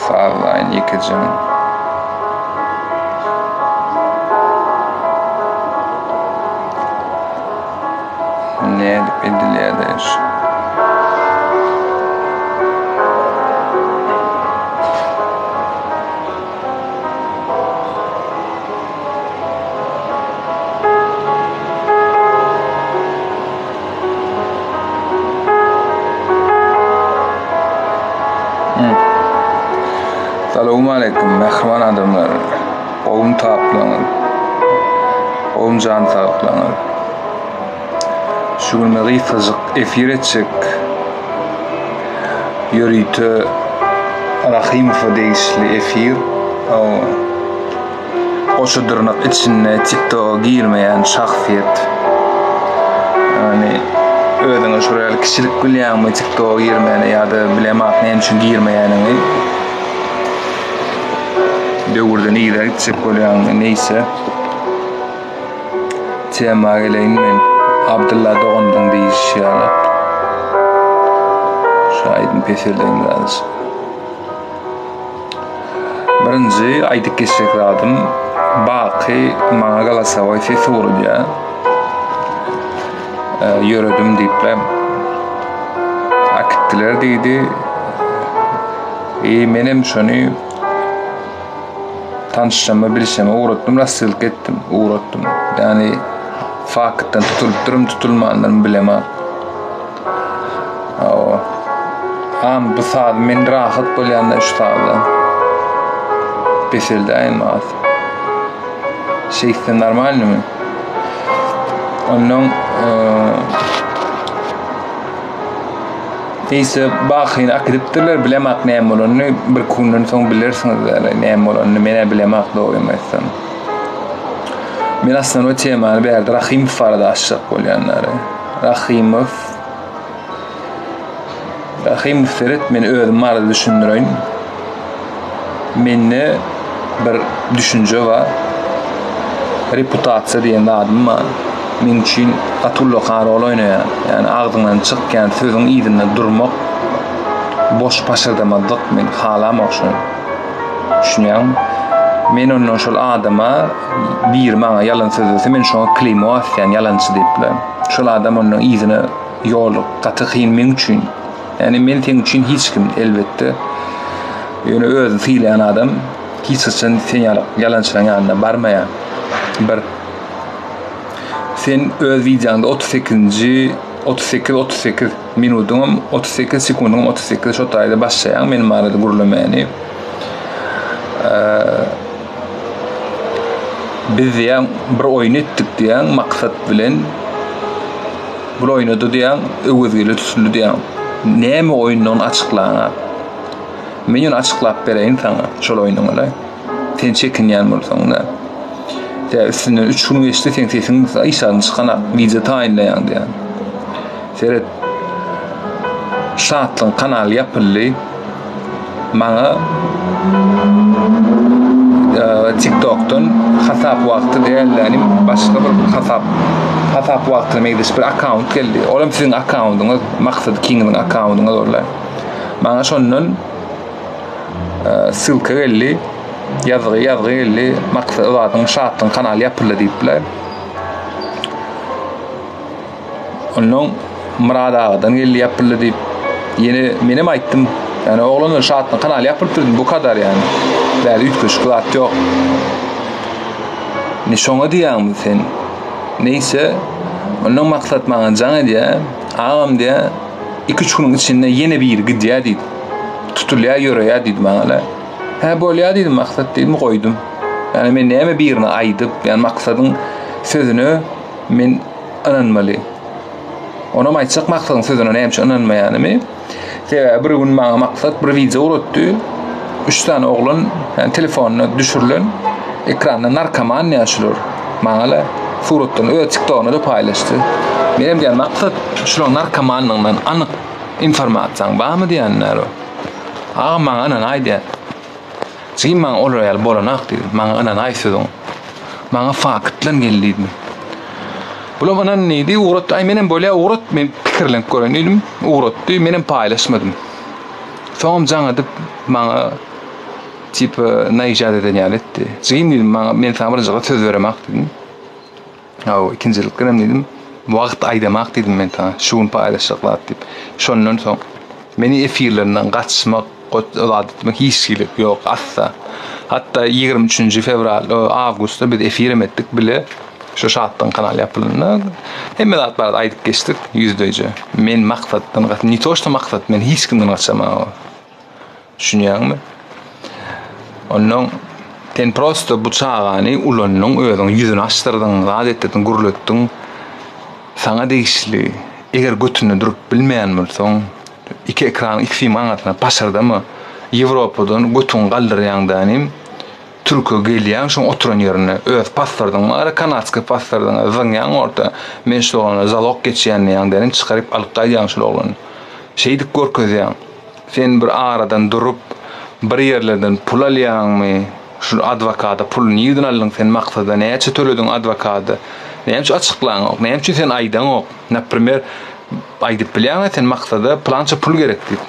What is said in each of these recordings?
Sazlaýyn ýekejem. Nädip edilýär-de şu? Salowmaleýkim mähriban adamlar. Gowumy taplaňyz? Gowumy jan saglyklaňyz? Şu gün men gysgajyk efir etjek. Ýörite Rahymowa degişli efir. Goşa dyrnak içinde TikToka girmeýän şahsyýet. Ýagny özüňe şol ýaly kiçilik bilýäňmi TikToka girmäne ýa-da bilemok näme üçin girmeýäniňi. Döwürden yza gitjek bolýaňmy neýse. Tema geleýin men Abdylla dogandan diýişi ýaly. Şu aýdym peseldeýin birazajyk. Birinji aýdyp geçjek zadym Baky maňa golosowoý ses ugradýar. Ýöredim diýipler. Akitdiler diýdi. I menem şony tanyşyma bilşime ugratdym, rassylka etdim, ugratdym. Ýagny faktdan tutulypdyrym, tutulmandyrym bilemok. Hawa. Am bu saz men rahat bolýan-da şu sazda. Peseldäýin az. Şeýtse normalnymy? Ondan Eýse Bakyny akidipdirler, bilemak näme bolanyny, bir günden soň bilersiňiz näme bolanyny, men-ä bilemak dogrymy aýtsam. Men aslynda o temany bärde Rahymow barada açjak bolýanlary. Rahymow Rahymow seret men özüm barada düşündireýin. Mende bir düşünje bar. Reputasiýa diýen zadym bar. Meň üçin gaty ullakan rol oýnaýar. Ýagny agzyňdan çykýan sözüň yzynda durmak, boş paşyrdamazlyk men halamok şony. Düşünýäňmi? Men ondan şol adama biri maňa ýalan sözlese men şoňa klimo asýan ýalançy diýip. Şol adam ondan yzyna ýol gaty kyn meň üçin. Ýagny men seň üçin hiç kim elbetde. Ýöne özüni sylaýan adam hiç haçan sen ýaly ýalançylaryň ýanyna barmaýar. Bir Sen öz wideoňda 38-nji 38 38 minutyňam 38 sekundyňam 38 şo taýda başlaýaň meniň barada gürlemäni. Biz diýýäň bir oýun etdik diýýäň maksat bilen Bir oýnady diýýäň, Öwezgeldi tutuldy diýýäň. Näme oýundygyny açyklaňa. Men ýöne açyklap bereýin saňa şol oýnuňy. Sen çekinýän bolsaň-da. Tä üstünden 3 gün geçdi, seň sesiň işadyň çykanak, wideo taýynlaýaň diýýän. Seret. Şatlygyň kanaly ýapyldy. Maňa TikTokdan hasap wagty dällänim başga bir hasap hasap wagtyna meňzeş bir akkaunt geldi. Olam siziň akkaundyňyz, Maksat Kingiň akkaundyňyz boldy. Maňa şondan ssylka geldi. Ýazgy ýazgy geldi. Maksat Ybadyň Şatlygyň kanaly ýapyldy diýipler. Ondan Myrat agadan geldi ýapyldy diýip. Ýene menem aýtdym. Ýani oglanlar Şatlyk kanaly ýapylypdyr diýdim. Bu kadar ýani. Bäri üýtgeşik zat ýok. Ne şoňa diýýäňmi sen? Neýse, ondan Maksat maňa jaň edýär. Agam diýýär, 2-3 günüň içinde ýene biri gidýär diýdi. Tutulýar, ýöreýär diýdi maňa. Hä bolýar diýdim Maksat diýdim, goýdum. Ýani men näme birine aýdyp, ýani Maksadyň sözüne Men ynanmaly. Onam aýtjak Maksadyň sözüne näme üçin ynanmaýanymy. Sebäbi bir gün maňa Maksat bir wideo ugratdy. Üç sany oglan, ýani telefonuna düşürilen ekranda narkoman ýa şular. Maňa-la suratlaryny öz TikTok-ynda-da paýlaşdy. Menem diýýän Maksat, şularyň narkomanlygyndan anyk informasiýaň barmy diýýän. Agam maňa ynanaý diýýär. Jigim maňa olar ýaly bolanak diýdi. Maňa ynanaý sözüň. Maňa faktlan gel diýdim. Bulam ynan diýdi, ugratdy. Aý menem bolýa ugrat, men pikirlenip göreýin diýdim. Ugratdy, menem paýlaşmadym. Soňam jaň edip maňa tipa naýjat eden ýaly etdi. Jigim diýdim maňa men saňa birinji gat söz beremak diýdim. Hawa, ikinjilikden diýdim, wagt aýdamak diýdim men saňa, şu gün paýlaşjak zat diýip. Şondan soň meni efirlerinden gaçmak, zat etmek hiç hili ýok, asla. Hatda 23-nji fewral, awgustda biz efir hem etdik bile. Şu Şatlygyň kanal ýapylanda hemme zat barada aýdyp geçdik ýüzleýje. Men maksatdan gaç, ne to что maksat, men hiç kimden gaçamam. Düşünýäňmi? Ondan sen prosto bu çagany ulandyň, özüň ýüzüni açdyrdyň, zat etdirdiň, gürletdiň. Saňa degişli, eger götünde durup bilmeýän bolsaň, iki ekranyň iki sim aňyrsyna paşyrdama. Ýewropadan götüňi galdyrýaň dänim. Türke gelýäň şoň oturan ýerine öz pasportyň bar kanadskiý pasportyňy zyňýaň orta men şul oglana zalog geçýän diýýäň dänim çykaryp alyp gaýdýaň şul oglany şeýdip görkezýäň sen bir aradan durup bir ýerlerden pul alýaňmy şul adwokada puly nirden aldyň sen maksada näçe tölediň adwokada näme üçin açyklaňok näme üçin sen aýdaňok naprimer aýdyp bilýäňä sen maksada pylança pul gerek diýip.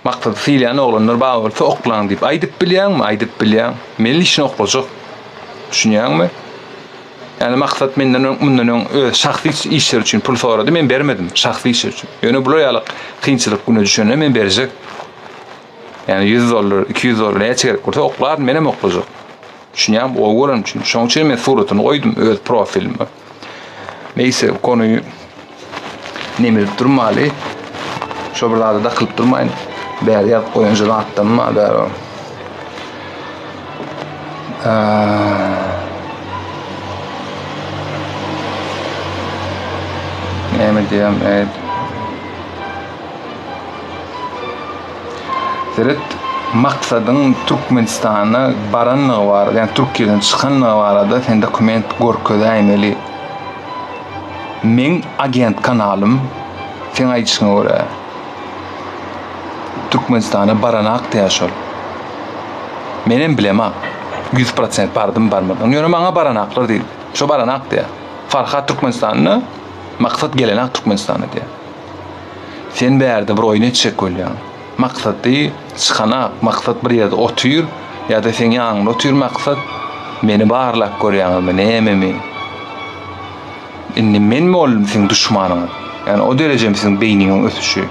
Maksady sylaýan oglanlar bar bolsa oklaň diýip aýdyp bilýäňmi? Aýdyp bilýäň. Men lişni oklajak. Düşünýäňmi? Ýani maksat menden öň, mundan öň öz şahsy işleri üçin pul sorady, men bermedim şahsy işler üçin. Ýöne bular ýaly kynçylyk güne düşende men berjek. Ýani 100 dollar, 200 dollar näçe gerek bolsa oklaryn, menem oklajak. Düşünýäňmi? Gowy görenim üçin. Şonuň üçin men suratyny goýdum öz profilime. Neyse konuyu nemedip durmaly. Şo bir zada dakylyp durmaýyn. Bäri ýazyp goýan şu zatdan bar bäri. Näme diýem, evet. Seret, Maksadyň Türkmenistana baranlygy barada, ýagny Türkiýeden çykanlygy barada sen dokument görkezäýmeli. Meň agent kanalym, seň aýdyşyňa görä, Türkmenistana baranak diýýär şol. Menem bilemok, 100% bardym barmadym. Ýöne maňa baranaklar diýdi. Şo baranak diýýär. Farhat Türkmenistanda, Maksat gelenak Türkmenistana diýýär. Sen bärde bir oýun etjek bolýaň. Maksady çykanak, maksat bir ýerde otyr, ýa-da seň ýanyňda otyr maksat, meni barlap görýäňizmi, nämemi? Indi men boldum seň duşmanyňyz. Ýani o derejemi siziň beýniňiň ösüşi.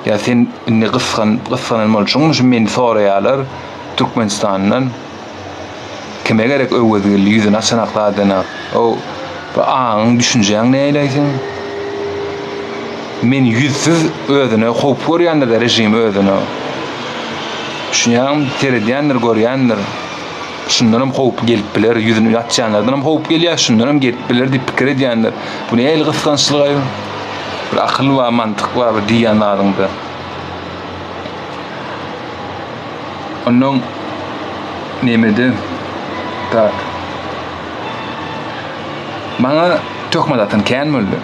Ýa sen indi gysgan, gysganan bolşuňmy şu meni soraýarlar Türkmenistandan. Kime gerek Öwezgeldi ýüzüni açanak zadenak. O bu aňyň düşünjäň näleý seň? Men ýüzsüz özüne howp görýändir režim özüne. Düşünýäňmi? Seredýändir, görýändir. Şundanam howp gelip biler, ýüzüni açýanlardanam howp gelýär, şundanam gelip biler diýip pikir edýändir. Bu nähili gysgançlyk-aý? Bir akyl bar, mantyk bar bir diýýän zadyňda. Ondan nemede tak. Maňa töhmet atan kän boldy.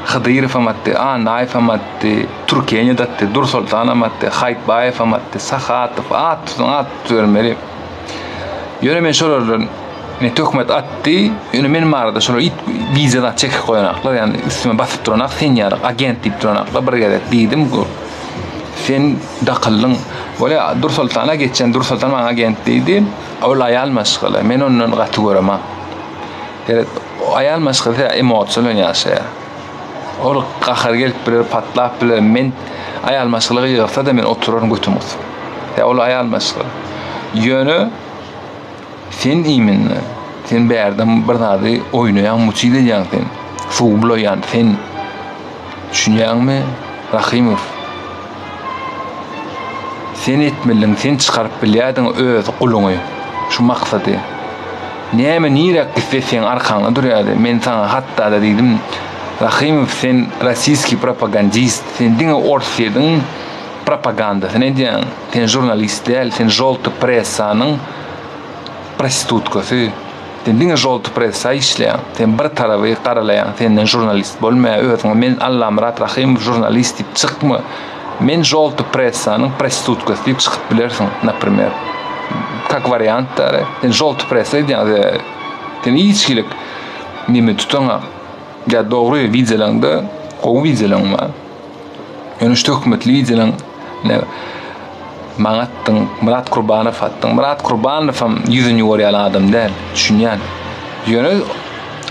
Hydyrow hem atdy, Annaýew hem atdy, Türkeniýe-de atdy, Dursoltan hem atdy, Haýtbaýew hem atdy, Sahatow, at tutuň, at tutubermeli. Ýöne men şolardan ne töhmet atdy, ýöne men barada şolar it wideo zat çekip goýanaklar, ýagny üstüme basyp duranak sen ýaly agent diýip duranaklar bir gezek diýdim. Sen dakyldyň. Bolýa, Dursoltana geçen, Dursoltan maňa agent diýdi. Ol aýal maşgala, men ondan gaty göremok. Seret, aýal maşgala emosiýa bilen ýaşaýar. Ol gahar gelip biler, patlap biler. Men aýal maşgala gygyrsa-da men oturaryn götüm gysyp. Ýa ol aýal maşgala. Ýöne Sen iýminde, sen bärde bir zady oýnaýaň, muçit edýäň sen. Suw bulaýan sen. Düşünýäňmi, Rahymow? Sen etmelidiň, sen çykaryp bilýärdiň öz guluňy, şu maksady. Näme niräk gitse seň arkaňda durýardy. Men saňa hatda-da diýdim, Rahymow sen rossiýskiý propagandist, sen diňe Orsýetiň propagandasyny edýäň. Sen žurnalist däl, sen žolty pressanyň prostitutkasy. Sen diňe žolty pressa işleýäň. Sen bir taraby garalaýaň. Senden žurnalist bolmaýar. Özüňe men Allamyrat Rahymow žurnalist diýip çykma. Men žolty pressanyň prostitutkasy diýip çykyp bilersiň, naprimer. Kak wariant däl. Sen žolty pressa edýäň. Sen hiç hili neme tutaňa. Ýa dogry wideolaňda gowy wideolaň bar. Ýöne şu töhmetli wideolaň. Ne maňa atdyň, Myrat Kurbanow atdyň. Myrat Kurbanow hem ýüzüni ýuwar ýaly adam däl, düşünýän. Ýöne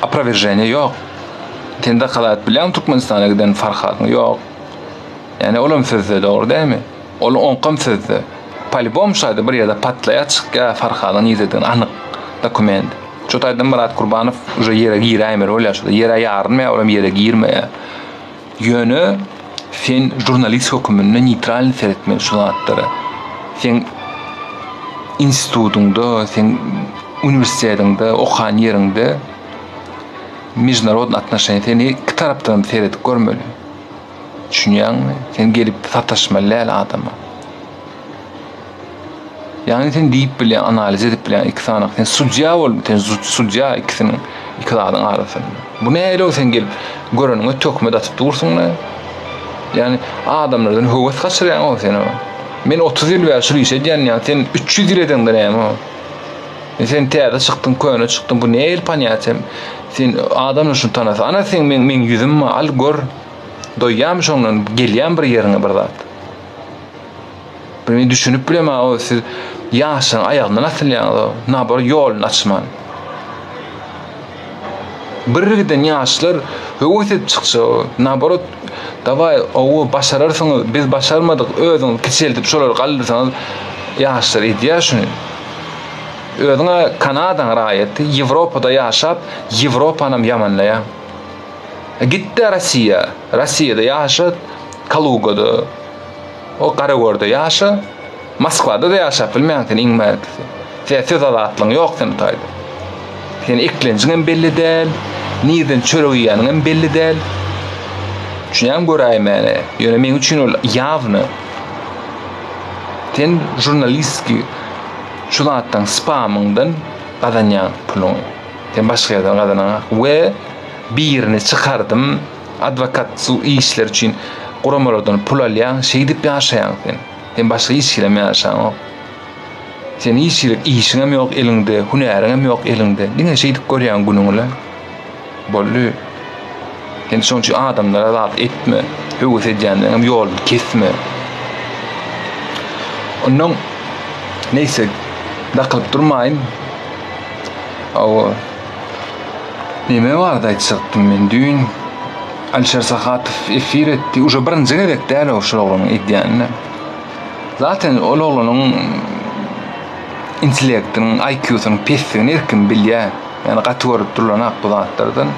oprowerženiýe ýok. Sen dokalat bilýäňmi Türkmenistana giden Farhadyň? Ýok. Ýani olam sözde dogry dälmi? Ol oňkam sözde. Polibom şaýda bir ýerde patlaýar çykýar Farhadyň nirededigini anyk dokument. Şu taýdan Myrat Kurbanow uje ýere giräýmeli bolýar şurada. Ýere ýarylmaýar, olam ýere girmeýär. Ýöne sen žurnalist höküminde neýtralny seretmeli şu zatlara. Seň institutyňda, seň uniwersitetiňde, okan ýeriňde mejnarodny atnoşeniýa seni iki tarapdan seredip görmeli. Düşünýäňmi? Sen gelip sataşmaly däl adama. Ýagny sen diýip bilýäň, analiz edip bilýäň iki sany. Sen sudýa bol, sen sudýa ikisiniň iki zadyň arasynda. Bu nähili sen gelip göreniňe töhmet atyp dursuň-la? Ýagny adamlardan höwes gaçyrýaň o sen. Men 30 ýyl bäri şul işi edýän, ýa sen 300 ýyl edeňde näme o? E sen täze çykdyň, köne çykdyň, bu nähili ponýatiýa? Sen adamlar şuny tanasa, ana sen meň meň ýüzüm al gör. Doýýarmy şondan gelýän bir ýeriňe bir zat. Bir men düşünip bilemä o siz ýaşlaryň aýagyndan asylýaňyz o nabor ýoluny açman. Bir giden ýaşlar höwes edip çyksa naborot dawaý owo başararsyňyz biz başarmadyk özüňiz kiçeldip şolary galdyrsaňyz ýaşlar edýär şuny. Özüňe Kanadaň raýaty Ýewropada ýaşap Ýewropanam ýamanlaýaň. Gitde Rossiýa. Rossiýada ýaşa, Kalugada, o Garagörde ýaşa. Moskwada-da ýaşap bilmeýäň sen iň bärkisi. Sen söz azatlygyň ýok sen taýda. Sen eklenjiň hem belli däl, nirden çörek iýýäniň hem belli däl. Düşünýäňmi göräýmäne. Ýöne meň üçin ol ýawny. Sen žurnalistki şu zatdan spamyňdan gazanýaň puluňy. Sen başga ýerden gazanaňak we birini çykardym adwokat su işler üçin guramalardan pul alýaň şeýdip ýaşaýaň sen. Sen başga hiç hilem ýaşaňok. Sen hiç hili işiňem ýok eliňde, hünäriňem ýok eliňde. Diňe şeýdip görýäň günüňi. Boldy. Sen şonuň üçin adamlara zat etme. Höwes edýänleriňem ýoluny kesme. Ondan neýse dakylyp durmaýyn. Awa. Neme barada aýtjakdym men düýn Alişer Sahatow efir etdi. Uje birinji gezek däl o şol oglanyň edýänini. Zaten ol oglanyň intellektiniň, IQ-synyň pesdigini her kim bilýär. Ýani gaty görüp durlanak bu zatlardan.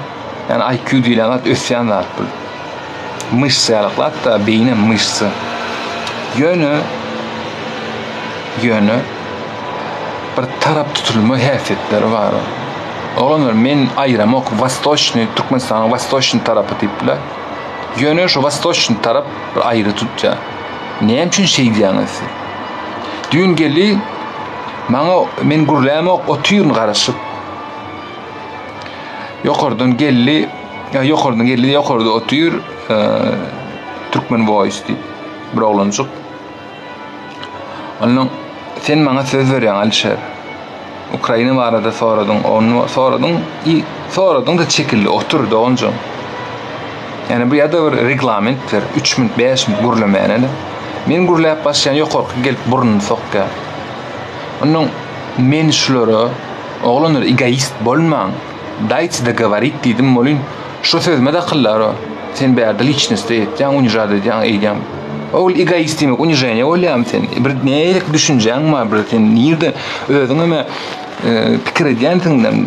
Ýani IQ diýlen zat ösýän zat bu. Myşsa ýaly zat-da, beýinem myşsa. Ýöne ýöne bir tarap tutulma häsiýetleri bar. Oglanlar men aýramok wastoçnyý Türkmenistanyň wastoçnyý tarapy diýip bile. Ýöne şu wastoçnyý tarap bir aýry tutýar. Näme üçin şeýdýäňiz siz? Düýn geldi maňa men gürlämok otyryn garaşyp. Ýokardan geldi, ýa ýokardan geldi, ýokarda otyr, e, Türkmen Voice diýip bir oglanjyk. Ondan sen maňa söz berýäň Alişer. Ukraina barada soradyň, ony soradyň, i soradyň da çekildi, otur doganjygym. Ýani bu ýa-da bir reglament ber, 3 minut, 5 minut gürlemäne. Men gürläp başlaýan ýokarky gelip burnuny sokýar. Ondan men şulara oglanlar egoist bolmaň. Dajte dogovorit diýdim welin şo sözüme dakyllar o. Sen bärde liçnostda etýäň, unižat edýäň, eýdýäň. Ol egoist diýmek uniženiýe bolýarmy sen? Bir nähili düşünjäň bar bir sen nirde özüň hem e, pikir edýänsiň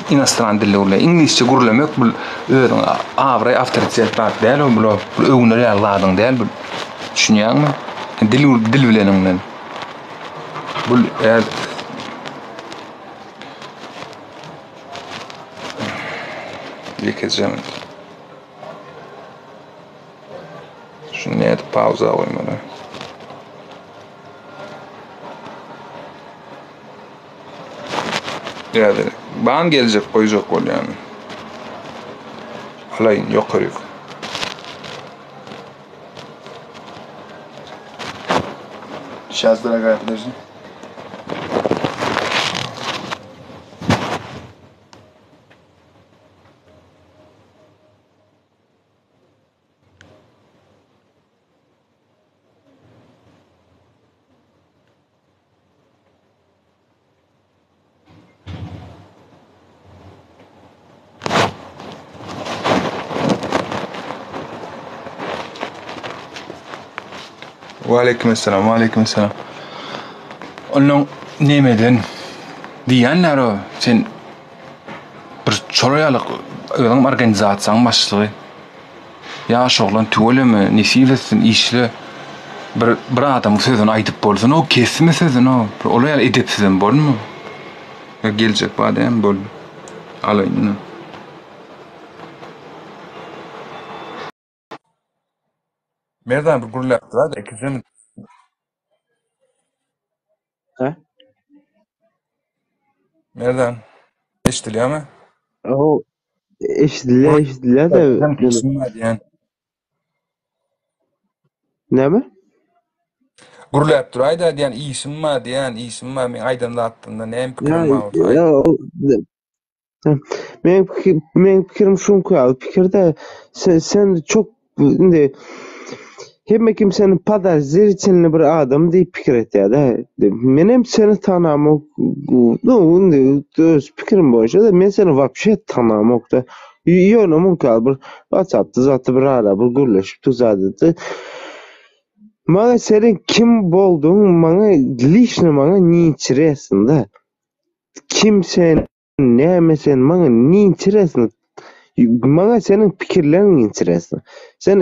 inostran dilde gürle. Iňlisçe gürlemek bu özüň abraý awtoritet zat däl o bu. Bu öwünir ýaly zadyň däl bu. Düşünýäňmi? Dil dil bileniňden. Bu eğer Ýekeje minut. Şuny nädip pauza goýmaly? Ýa-da ban geljek goýjak bolýan. Alaýyn ýokaryk. Сейчас, дорогая, подожди. Waleýkim essalam, waleýkim essalam. Ondan nemeden diýýänler o sen bir çola ýaly özüň organizasiýaň başlygy. Ýaş oglan tüweleme nesip etsin işle bir bir adamyň sözüni aýdyp bolsun o kesme sözüni o bir ola ýaly edepsizem bolma. Ya geljek bar dämi boldy. Alaýyn ine. Merdan bir gürläp dur-da ikisem. Hä? Merdan eşidilýärmi? O eşidilýär, eşidilýär-de. Diýen. Näme? Gürläp duraýda diýen işim bar diýen işim bar men aýdan zatlarymda näme pikiriň bar bolsa aýt. Ýa, Meň meň pikirim şuňky ýaly pikirde sen, sen çok indi hemme kim seni podozrительny bir adam diýip pikir etýär-de. Menem seni tanamok. No, indi öz pikirim boýunça da men seni wapşe tanamok-da. Ýöne muňky ýaly bir WhatsApp-da zatda bir ara bir gürleşip zat Maňa seniň kim boldugyň maňa liçno maňa ne interesno-da. Kim sen, näme sen, maňa ne interesno. Maňa seniň pikirleriň interesno. Sen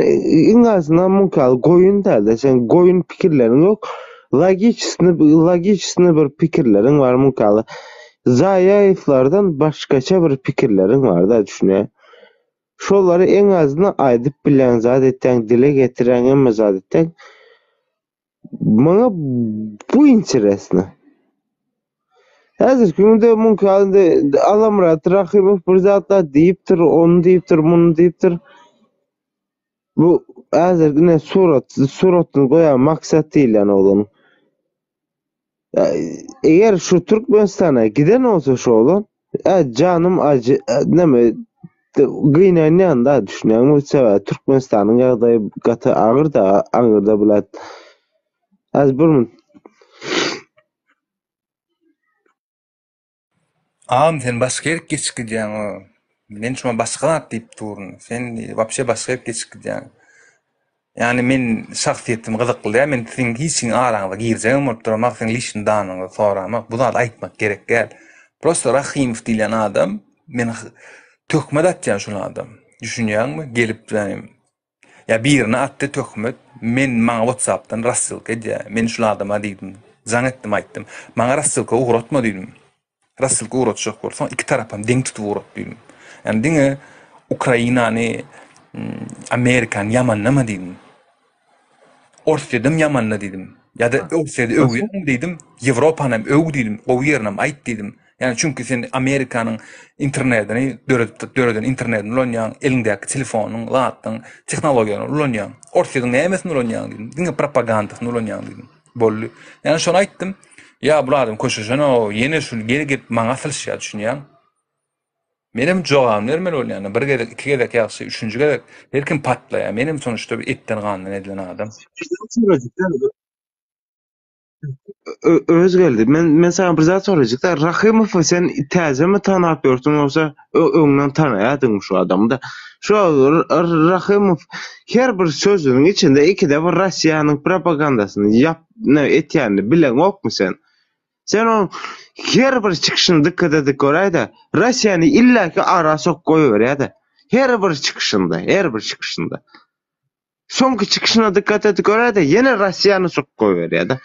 iň azyndan muňkaly goýun däl-de, sen goýun pikirleriň ýok. Logiçesini, logiçesini bir pikirleriň bar muňkaly. Zaýaýewlerden başgaça bir pikirleriň bar-da, düşünýäň. Şolary iň azyndan aýdyp bilýäň, zat etýäň, dile getirýäň, hemme zat etýäň. Maňa bu interesno. Häzirki günde mümkin indi Alamyrat Rahymow bir zatlar diýipdir, ony diýipdir, muny diýipdir. Bu häzir ine surat, suratyny goýan maksat diýilýän oglan. Eger şu Türkmenistana giden bolsa şu oglan, e, janym ajy, e, näme gynanýan da düşünýäňmi? Sebäbi Türkmenistanyň ýagdaýy gaty agyr da, aňyrda bular. Az bir minut. Agam sen başga ýerik geçip gidýäň o. Men şuňa başga zat diýip durun. Sen wapşe başga ýerik geçip gidýäň. Ýagny men şahsyýetim gyzykly däl. Men siziň hiç kimiň araňyza girjegem bolup duramok, siziň liçnyý danyňyzy soramak. Bu zady aýtmak gerek däl. Prosta Rahymow diýlen adam men töhmet atýan şul adam. Düşünýäňmi? Gelip ýagny Ýa birine atdy töhmet, men maňa whatsappdan rassylka edýä, men şul adama diýdim, jaň etdim aýtdym, maňa rassylka ugratma diýdim. Rassylka ugratjak bolsaň iki tarapam deň tutup ugrat diýdim. Ýani diňe Ukrainany, Amerikany ýamanlama diýdim. Orsýedem ýamanla diýdim. Ýa-da Orsýedi öwýäň diýdim, Ýewropanam öw diýdim, gowy ýerinem aýt diýdim. Ýani çünki sen Amerikanyň internetini döredip döreden internetini ulanýaň, eliňdäki telefonyň, zatdyň, tehnologiýany ulanýaň. Orsýetiň nämesini ulanýaň diýdim. Diňe propagandasyny ulanýaň diýdim. Boldy. Ýani şony aýtdym. Ýa bu adam köşeşen-ow, ýene şul gel gelip maňa asylyşýar düşünýäň. Menem jogabyny bermeli bolýan. Bir gezek, iki gezek ýagşy, üçünji gezek her kim patlaýar. Menem sonuçta bir etden gandan edilen adam. Özgeldi, men men saňa bir zat sorajak-da, Rahymowy sen täzemi tanap ýörsüň ýogsa öňden tanaýardyňmy şu adamy-da? Şu Rahymow her bir sözüniň içinde ikide bir Russiýanyň propagandasyny ýap ne etýänini bileňokmy sen? Sen onuň her bir çykyşyny dykgat edip göräý-de, Russiýany illäki ara sokup goýberýär-de. Her bir çykyşynda, her bir çykyşynda. Soňky çykyşyna dykgat edip göräýde ýene Russiýany sokup goýberýärde.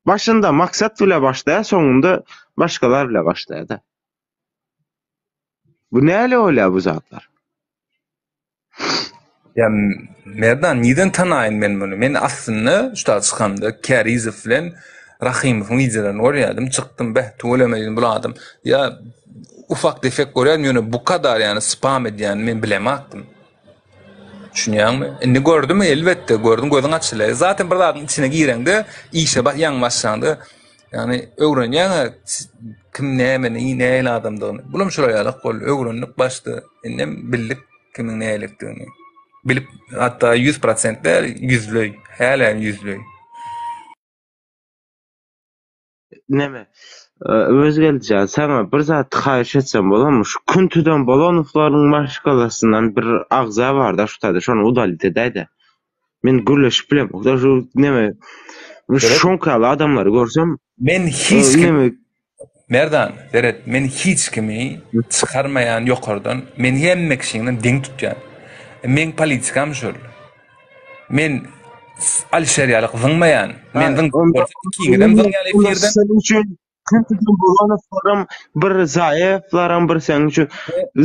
Başynda maksat bile başlaýar, soňunda başgalar bile başlaýar-da. Bu näle bolýar bu zatlar? Ýa Merdan nirden tanaýyn men muny? Men aslynda şu taýda çykamda Kärizow bilen Rahymowyň wideolaryny görýärdim. Çykdym beh tüweleme diýdim bul adam. Ýa ufak defek görýärdim ýöne bu kadar ýany spam edýänini men bilemakdym. Düşünýäňmi? Indi gördümi? Elbetde, gördüň, gözüň açylýar. Zaten bir zadyň içine gireňde, işe ýaňy başlaňda, ýagny öwrenýäň kim näme, nähili adamdygyny. Bulam şolar ýalak boldy. Öwrendik başda, indem bildik kimiň nälikdigini. Bilip, hatda 100% däl, ýüzleý, hälem ýüzleý. Neme, Öwezgeldijan, saňa bir zat haýyş etsem bolarmy? Şu Küntüden Bolanowlaryň maşgalasyndan bir agza bar-da şu taýda, şony udalit edäý-dä. Men gürleşip bilemok da şu neme şoňky ýaly adamlary görsem Men hiç kim neme Merdan, seret, men hiç kimi çykarmaýan ýokardan, men hemme kişini deň tutýan. Meň politikam şol. Men Alişer ýaly zyňmaýan. Men zyň bolsa ikiňizem zyňýan efirden. Seniň üçin Kimsiň Bulanowlaram bir Zaýewlaram bir seň üçin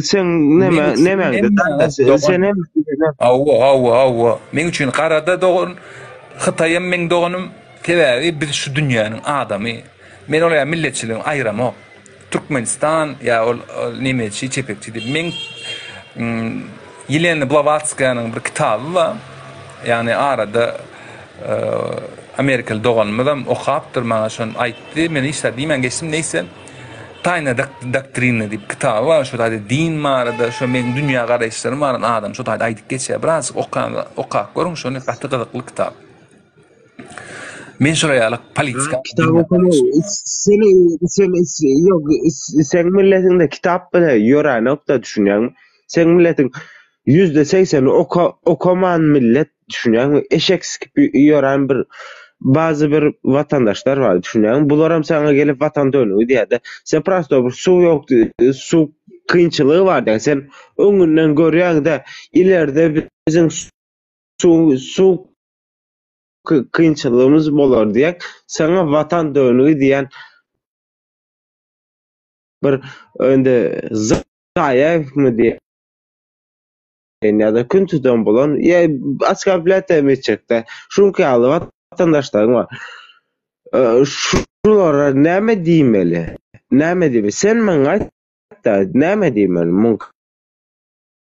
sen neme nemäňde sen hem Hawa, hawa, hawa. Meň üçin garada dogan, Hytaýam meň doganym. Sebäbi biz şu dünýäniň adamy. Men ol ýa milletçiligini aýyramok. Türkmenistan ýa ol nemeçi, çepekçi diýip. Meň Ýelena Blawatskaýanyň bir kitaby bar. Ýagny arada amerikaly doganymyzam okapdyr, maňa şony aýtdy. Men hiç zat diýmän geçdim. Neýse, Taýna doktrina diýip kitaby bar. Şo taýda din barada, şo meň dünýä garaýyşlarym barada adam şo taýda aýdyp geçýär. Birazjyk okan, okap görüň şony, gaty gyzykly kitap. Men şolar ýaly politika Kitap okama seni sen ýok seň milletiňde kitap bile ýörenok-da düşünýäňmi? Seň milletiň %80-i oka okaman millet düşünýäňmi? Eşek sikip ýören bir bazy bir watandaşlar bar düşünýäňmi? Bularam saňa gelip watan dönügi diýýär-de. Sen prosto bir suw ýok suw kynçylygy bar diýýäň. Sen öňünden görýäň-de ileride biziň suw suw kynçylygymyz bolar diýýäň. Saňa watan dönügi diýýän bir indi Zaýewmi diýen ýa-da kün tutan bolan ýa oskarblyat hem etjekde. Şuňky ýaly watandaşlaryň bar. Şulara näme diýmeli? Näme diýmeli? Sen maňa aýt-da, näme diýmeli muňky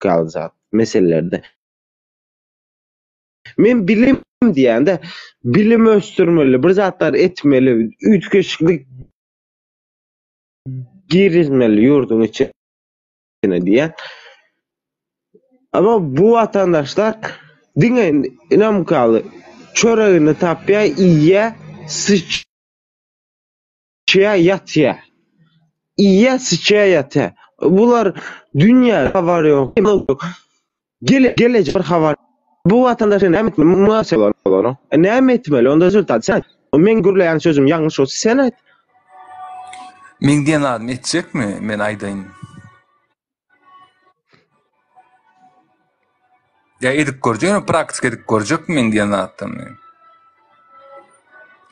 ýaly zat meselelerde? Men bilim diýende bilim ösdürmeli, bir zatlar etmeli, üýtgeşiklik girizmeli ýurduň içine diýen. Ama bu watandaşlar diňe ynamkaly çöregini tapýar, iýýär, sıçýar, ýatýar. Iýýär, sıçýar, ýatýar. Bular dünýä habary ýok. Gele gelejek bir habar. Bu watandaşa näme etmeli? Muňa bolar. E, näme etmeli? Onda rezultat sen aýt. Meň gürleýän sözüm ýalňyş bolsa sen aýt. Meň diýen zadymy etjekmi? Men aýdaýyn. Ýa edip görjekmi, praktika edip görjekmi meň diýen zatlarymy?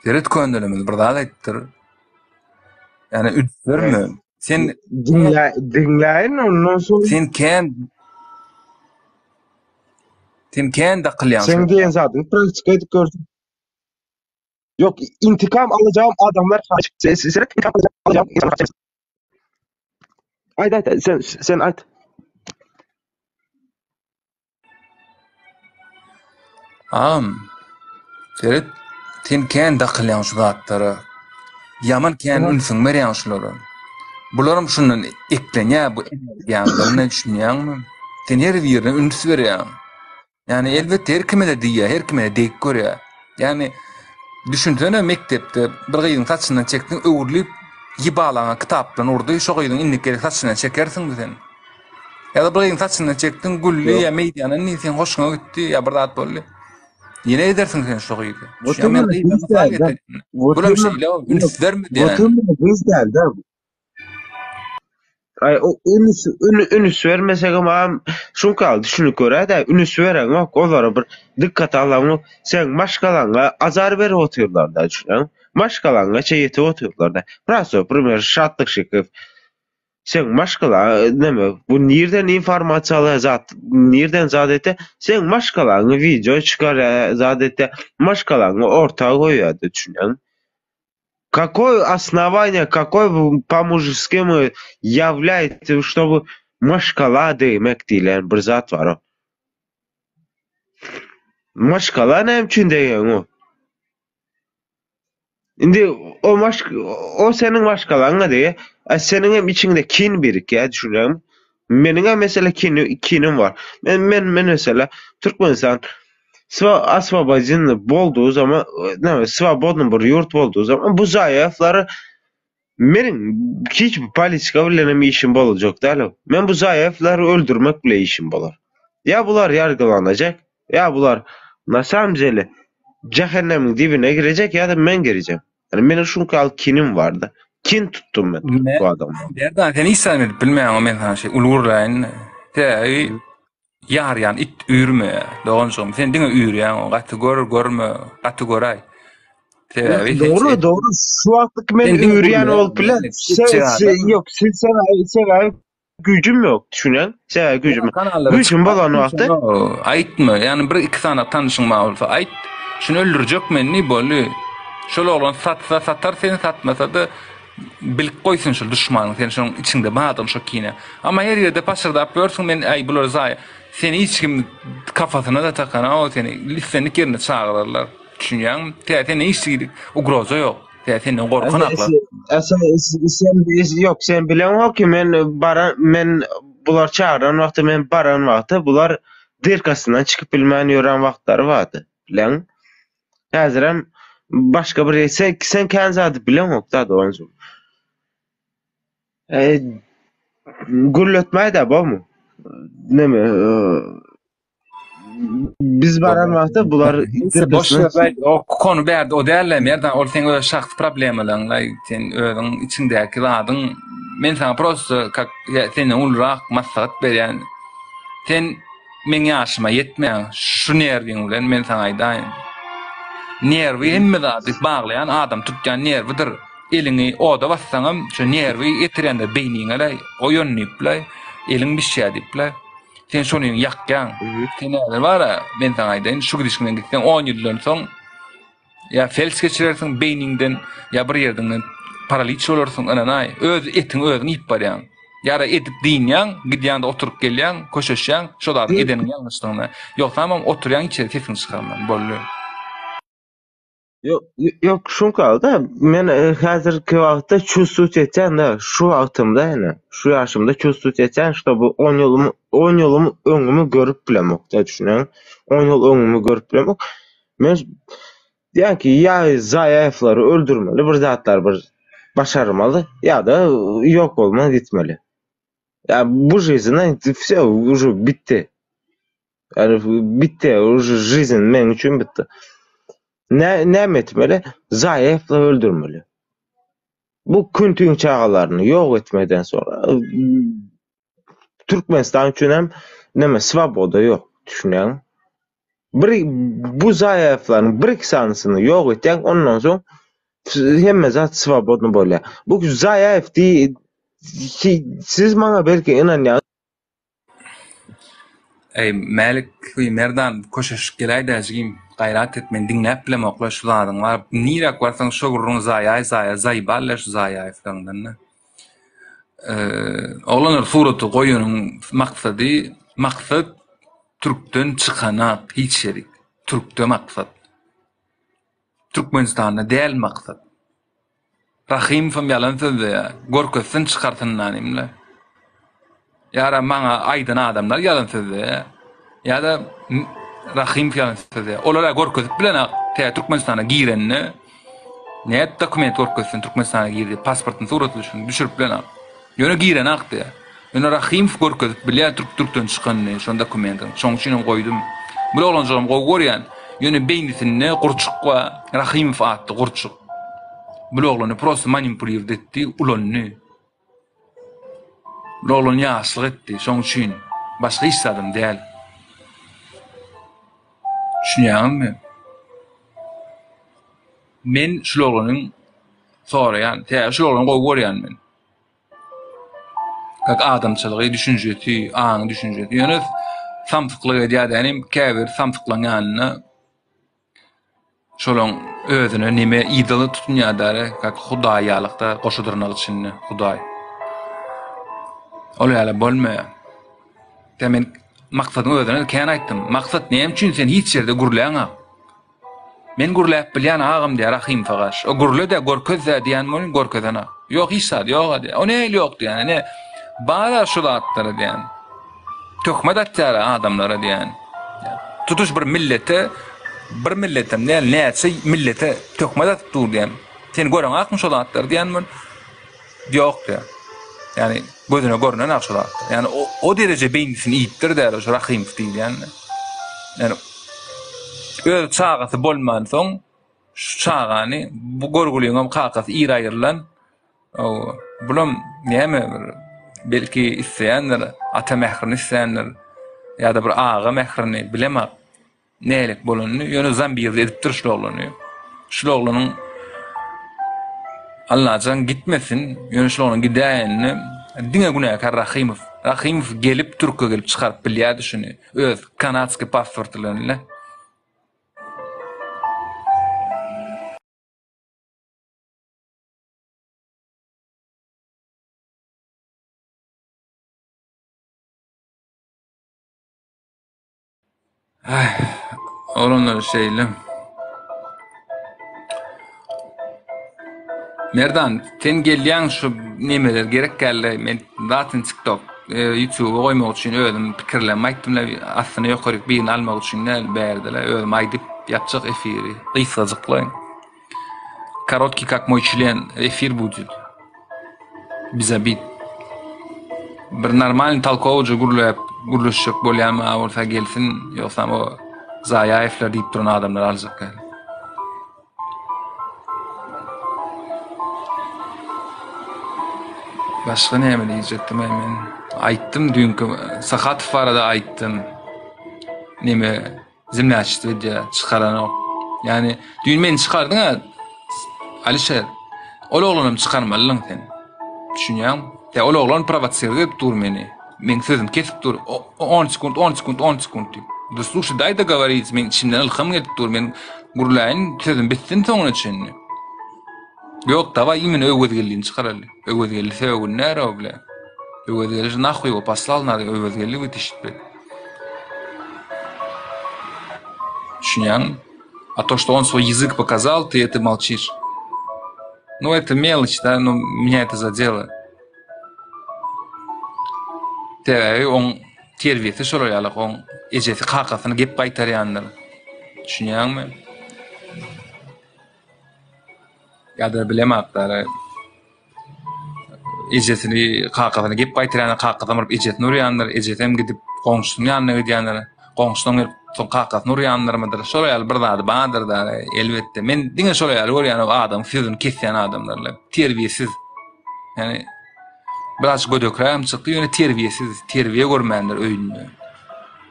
Seret köndelemez bir zat aýtdyr. Ýani üns berme. Sen Diňle, diňläýin ondan soň. Sen kän Sen kän dakylýaň. Sen diýen zadyňy praktika edip görsün. Ýok, intikam alajagym adamlar sen sen intikam alajagym insanlar. Aýt aýt sen sen aýt. Agam, seret, sen kän dakylýaň şu zatlara. Ýaman kän ünsüňi berýäň şulara. Bularam şundan eklenýär bu energiýaňdan düşünýäňmi? Sen her birine üns berýäň. Ýagny elbetde her kime-de diýýär, her kime-de degip görýär. Ýagny düşünsene mekdepde bir gyzyň saçyndan çekdiň, öwrülip ýybalaňa kitap bilen urdy, şo gyzyň indiki gezek saçyndan çekersiňmi sen? Ýa-da bir gyzyň saçyndan çekdiň, güldi ýa meýdana indi seň hoşuňa gitdi ýa bir zat boldy. Ýene edersiň sen şo gyzy. Bulam şeýle, üns berme diýýän. Gyz däl-de. Aý, o ünüs, ünüs bermesegem am şuňka düşünip görä-dä, ünüs bereňok, olara bir dykgat alaňok. Seň maşgalaňa azar berip otyrlar-da, düşünýäňmi? Maşgalaňa çe ýetip otyrlar-da. Prosto, primer, Şatlyk Şekew. Seň maşgala neme, bu nirden informasiýa alýar zat, nirden zat etýär? Seň maşgalaňy wideo çykarýar, zat etýär, maşgalaňy orta goýýar-da, düşünýäňmi? Kakoý osnowaniýa, kakoý po mužskimu ýawlýaýte, ştoby maşgala degmek diýlen bir zat bar. Maşgala näme üçin degeňok? Indi o maş o seniň maşgalaňa degýär. A seniň hem içiňde kin birikýär, düşünýäňmi? Meniň hem mesela kini kinim bar. Men men men mesela Türkmenistan Swa oswobodinny boldugy zaman, näme swobodny bir ýurt boldugy zaman bu zaýewlary meniň hiç bir politika bilen hem işim bolajak däl. Men bu zaýewlary öldürmek bile işim bolar. Ýa bular ýargylanajak, ýa bular. Na samom dele jähennemiň dibine girejek ýa-da men girejek. Ýani meniň şuňky ýaly kinim barda. Kin tutdum men bu adama. Merdan sen hiç zat edip bilmeýäň men sana şey uly gürläýin. Sebäbi ýarýan it üýrmeýär doganjygym. Sen diňe üýrýäň gaty gör görme gaty göräý. Sebäbi dogry dogry şu wagtlyk men üýrýän bolup biler. Ýok sen sebäbi güýjüm ýok düşünýäň. Sebäbi güýjüm. Güýjüm bolan wagty aýtma. Ýani bir iki sany tanşyň bar bolsa aýt. Şuny öldürjek men diý boldy. Şol oglan satsa satar seni satmasa-da bilip goýsun şol duşmanyň sen şoň içiňde bardygyny şo kine. Amma her ýerde paşyrdap ýörsüň men äý bular zaýa seni hiç kim kafasyna-da takanok seni islendik ýerine çagyrarlar. Düşünýäňmi? Tä sende hiç hili ugroza ýok. Tä senden gorkanaklar. Sen sen ýok sen bileňok ki men baran men bular çagyran wagty men baran wagty bular dyrkasyndan çykyp bilmän ýören wagtlary bardy. Bileň. Häzirem başga bir sen sen kän zady bileňok da doganjygym. E, gürletmäý-dä bormy? Neme, Biz baran wagtda bular boş ýerde o kony bärde o däl Merdan ol seň öz şahsy problemalaň sen özüň içiňdäki zadyň men saňa prosta kak senden ulurak maslahat berýän sen meň ýaşyma ýetmeýäň şu nerwiň bilen men saňa aýdaýyn nerwi hemme zady baglaýan adam tutýan nerwidir eliňi oda bassaňam şu nerwi getirýändir beýniňe oýan diýip eliň bişýär diýip Sen şony ýakýaň. Sen häzir bar-a, men saňa aýdaýyn, şu gidişiňden gitseň 10 ýyldan soň ýa felç geçirersiň beýniňden, ýa bir ýerdiňden paraliç bolarsyň, ynanaý. Öz etiňi özüň iýip barýaň. Ýa-da edip dynýaň, gidýäň-de oturyp gelýäň, köşeşýäň, şo zadyň edeniň ýalňyşdygyna. Ýogsamam oturýaň hiç ýere sesiňi çykarman. Boldy. Ýok, ýok, şuňka-da, men e, häzirki wagtda çувствовать etýän-de, şu wagtymda ýene, şu ýaşymda çувствовать etýän, şto bu 10 ýylym, 10 ýylym öňümi görüp bilemok-da, düşünýäňmi? 10 ýyl öňümi görüp bilemok. Men diýýän ki, ýa Zaýaýewleri öldürmeli, bir zatlar bir başarmaly, ýa-da ýok bolmaly gitmeli. Ýa bu жизнь все, уже bitdi. Ýani bitdi, уже жизнь meň üçin bitdi. Nä näme etmeli? Zaýewleri öldürmeli. Bu küntiň çagalaryny ýok etmeden soňra Türkmenistan üçin hem näme swoboda ýok, düşünýäňmi? Bir bu Zaýewleriň bir iki sanysyny ýok etýäň, ondan soň hemme zat swobodny bolýar. Bu Zaýew diý siz maňa belki ynanýaňyz. Eý, Mälik, Merdan, köşeşip geläý-dä jigim, gaýrat et, men diňläp bilemok-la şu zadyň bar. Niräk barsaň şo gürrüň zaýaý zaýa, zaýbal-la şu zaýaýewleriňden-de. Oglanlar suraty goýanyň maksady, maksat türkden çykanak hiç ýerik. Türkde maksat. Türkmenistanda däl maksat. Rahymowam ýalan sözleýär. Görkezsin çykarsyn nanimle. Ýa-da maňa aýdan adamlar ýalan sözleýär. Ýa-da Rahymow ýalan sözleýär. Olar-a görkezip bilenok. Tä Türkmenistana girende nädip dokument görkezsin Türkmenistana girdi, pasportyny suratyny düşün, düşürip bilenok. Ýöne girenak diýýär. Ýöne Rahymow görkezip bilýär türk türkden çykanyny şon dokumentiň. Şoň üçin hem goýdum. Bul oglanjygam gowy görýän. Ýöne beýnisinde gurçuk bar. Rahymow atly gurçuk. Bul oglany prosto manipulird etdi, ulandy. Bul oglan ýaşlyk etdi. Şoň üçin başga hiç zadam däl. Düşünýäňizmi? Men şul oglanyň soraýan. Sebäbi şul oglany gowy görýän men. Kak adamçylygy, düşünjesi, aňy düşünjesi. Ýöne samsyklyk edýär dänim, käbir samsyklaryň ýanynda şolaň özüne neme idol tutunýar däre, kak hudaý ýalykda goşa dyrnak içinde hudaý. Ol ýaly bolmaýar. Tä men maksadyň özüne kän aýtdym. Maksat näme üçin sen hiç ýerde gürläňok? Men gürläp bilýän agam diýýär Rahym Sagaş. O gürle-de görkez-dä diýen welin görkezenok. Ýok hiç zat ýog-a diýýär. O nähili ýok diýýän. Ine bar-a şu zatlar diýýän. Töhmet atýar adamlara diýýän. Tutuş bir millete, bir milletem däl, näçe millete töhmet atyp dur diýýän. Sen göreňakmy şo zatlary diýen welin Ýok diýýär. Ýani gözüne görünen şu zatlar. Ýani o, o dereje beýnisini iýipdir däl şu Rahymow diýilýän. Ýani. Öz çagasy bolmansoň şu çagany bu görgüliňem kakasy ir aýrylan. Bulam näme bir belki isleýändir, ata mährini isleýändir ýa-da bir aga mährini bilemok. Nälik bolanyny, ýöne zambirli edipdir şul oglany. Şul oglanyň Allajan gitmesin, ýöne şul oglan gidäýende diňe günäkär Rahymow. Rahymow gelip Türkiýä gelip çykaryp bilýärdi şuny öz kanadskiý pasporty bilen. Aý, oglanlar şeýle. Merdan, sen gelýäň şu nemeler gerek geldi. Men zaten TikTok, e, YouTube-a goýmak üçin özüm pikirlenme aýtdym-la, aslynda ýokaryk birini almak üçin däl, bärde-le özüm aýdyp ýapjak efiri gysgajyklaýyn. Korotkiý kak moý çlen efir budit. Bez obid. Bir normalny tolkowja gürläp gürleşjek bolýan maňa bolsa gelsin, ýogsam o Zaýaýewler diýip duran adamlar aljak däl. Başga näme diýjekdim men? Aýtdym düýnki Sahatow barada aýtdym. Neme Zemlyaçestvo edýär, çykaranok. Ýani düýn meni çykardyň-a Alişer. Ol oglanam çykarmalydyň sen. Düşünýäňmi? Tä ol oglan prowosirowat edip dur meni. Meň sözümi kesip dur. 10 sekunt, 10 sekunt, 10 sekunt diýip. Da слушай, дай договорить. Meň içimden ylham gelip dur. Men gürläýin, sözüm bitsin soňuna çenli. Ýok, daway imенно Öwezgeldini çykaraly. Öwezgeldi sögünär-ow bile. Öwezgeldi nahуй его послал надо Öwezgeldi wytişit bile. Düşünýäňmi? A то, что он свой язык показал, ты это молчишь. Ну, это мелочь, да, но меня это задело. Sebäbi oň terbiýesi şolar ýaly, oň ejesi kakasyny gep gaýtarýandyr. Düşünýäňmi? Ýa-da bilemok-da, ejesini, kakasyny gep gaýtarýandyr, kakasam baryp ejesini urýandyr, ejesem gidip goňşusynyň ýanyna gidýändir, goňşusam gelip soň kakasyny urýandyrmydyr, şol ýaly bir zady bardyr-da, elbetde. Men diňe şol ýaly görýän o adamyň sözüni kesýän adamlary. Terbiýesiz. Ýani biraz gödekrägem çykdy, ýöne terbiýesiz, terbiýe görmändir öýünde.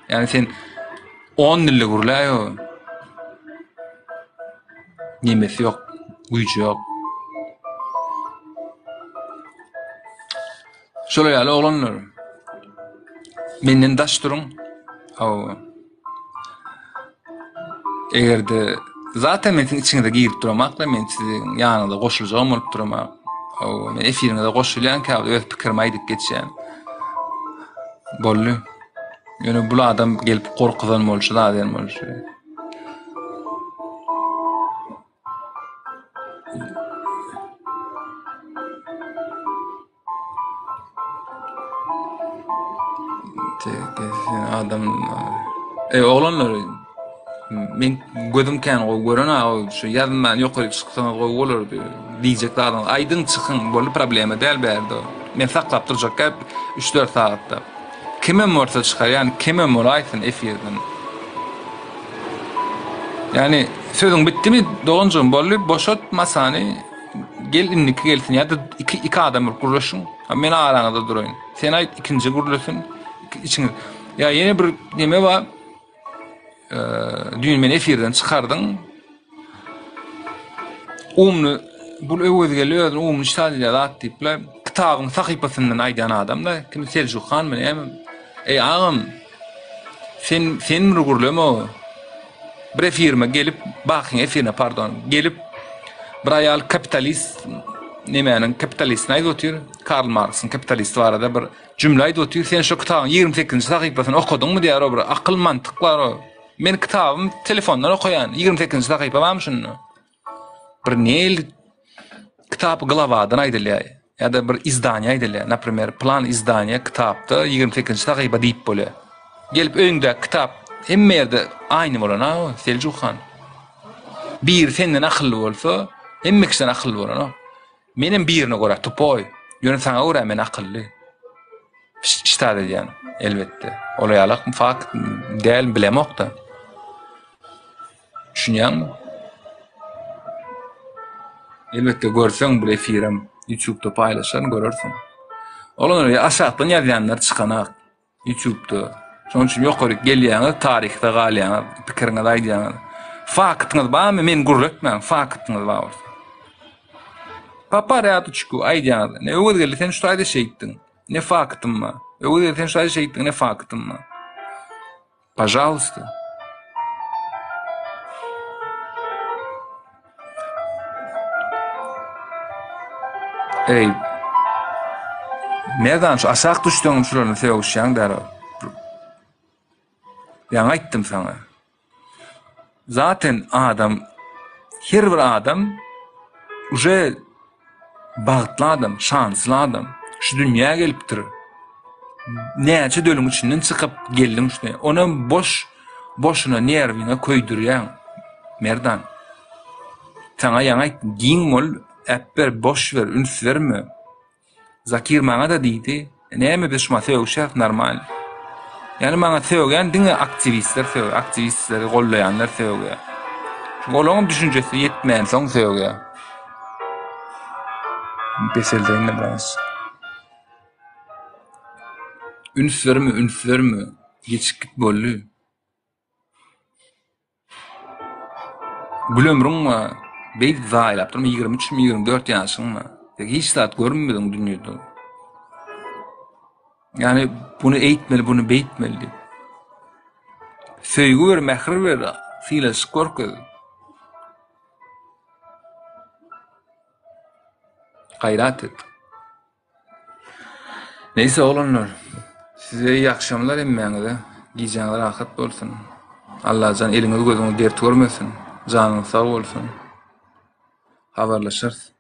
Ýani sen on dilde gürläý o. Nemesi ýok, güýji ýok. Şolar ýaly oglanlar. Menden daş duruň. Hawa. Eger-de zaten men siziň içiňize girip duramakla, men siziň ýanyňyza goşuljagam bolup duramak. Hawa, men efiriňize goşulýan, käbir öz pikirimi aýdyp geçýän. Boldy. Ýöne bul adam gelip gorkuzan bolşy, zat eden bolşy. Adam Ey oglanlar men gözüm kän gowy gören a şu ýazman ýokary çyksaňyz gowy bolardy diýjek zadyňyz aýdyň çykyň boldy problema däl bärde men saklap durjak gep 3-4 sagatda kimem bolsa çykar ýani kimem bolaýsyn efirden ýani sözüň bitdimi doganjygym boldy boşat masany Gel indiki gelsin ýa-da iki iki adam bolup gürleşiň. Ha men araňyzda duraýyn. Sen aýt ikinji gürlesin. Içiňiz. Ýa ýene bir neme bar. Eee düýn meni efirden çykardyň. Umny bul Öwezgeldi özüni umny şa diýýär zat diýipler. Kitabyň sahypasyndan aýdan adam da kim Seljuk hanmy näme? Eý agam sen sen bir gürleme o. Bir efirime gelip, Bakyň efirine pardon, gelip bir aýal kapitalist nemäniň kapitalistini aýdyp otyr, Karl Marksyň kapitalisti barada bir jümle aýdyp otyr. Sen şu kitabyň 28-nji sahypasyny okadyňmy diýýär o bir akyl mantyk bar o. Men kitabym telefondan okaýan. 28-nji sahypa barmy şunda? Bir nel kitap glawadan aýdylýar ýa-da bir izdaniýa aýdylýar. Naprimer, plan izdaniýa kitapda 28-nji sahypa diýip bolýar. Gelip öýüňdäki kitap hemme ýerde aýny bolan-a o, Seljuk han. Biri senden akylly bolsa, hemme kişiden akylly bolanok. Menem birine görä tupoý, ýöne saňa görä men akylly. Ştat edýän, elbetde. Ol ýalak fakt däl bilemok-da. Düşünýäňmi? Elbetde görseň bu efirem YouTube'da paýlaşaryn görersiň. Oglanlar aşakdan ýazýanlar çykanak YouTube'da. Şonuň üçin ýokaryk gelýäňiz, taryhda galýaňyz, pikiriňizi aýdýaňyz. Faktyňyz barmy? Men gürletmäň, faktyňyz bar bolsa. Po porýadoçku aýdýaňyz. Ne Öwezgeldi sen şu taýda şeýtdiň. Ne faktym bar. Öwezgeldi sen şu taýda şeýtdiň, ne faktym bar. Pažaluysta. Eý. Merdan şu aşak düşdüň şularyny sögüşýäň däl. Ýaňy aýtdym saňa. Zaten adam her bir adam uje bagtly adam, şansly adam. Şu dünýä gelipdir. Näçe dölüň içinden çykyp geldiň şu dünýä. Onam boş boşuna nerwiňe köýdürýäň. Merdan. Saňa ýaňy aýtdym, giň bol, äpber, boş ber, üns berme. Zakir maňa-da diýdi, Näme biz şuňa sögüşýäs normal. Ýani maňa sögýän diňe aktiwistler sögýär, aktiwistleri gollaýanlar sögýär. Çünki olaryň düşünjesi ýetmänsoň sögýär. Peseldeýin-de biraz. Üns berme, üns berme. Geçip git boldy. Gül ömrüň bar, beýdip zaýalap durma, 23 mi, 24 ýaşyň bar. Sen hiç zat görmediň dünýede. Ýani buny eýtmeli, buny beýtmeli diýip. Söýgi ber, mähir ber, sylaşyk görkez. Gaýrat et. Neýse oglanlar, size iyi akşamlar hemmäňize. Gijäňiz rahat bolsun. Allajan eliňiz gözüňiz dert görmesin. Janyňyz sag bolsun. Habarlaşarys.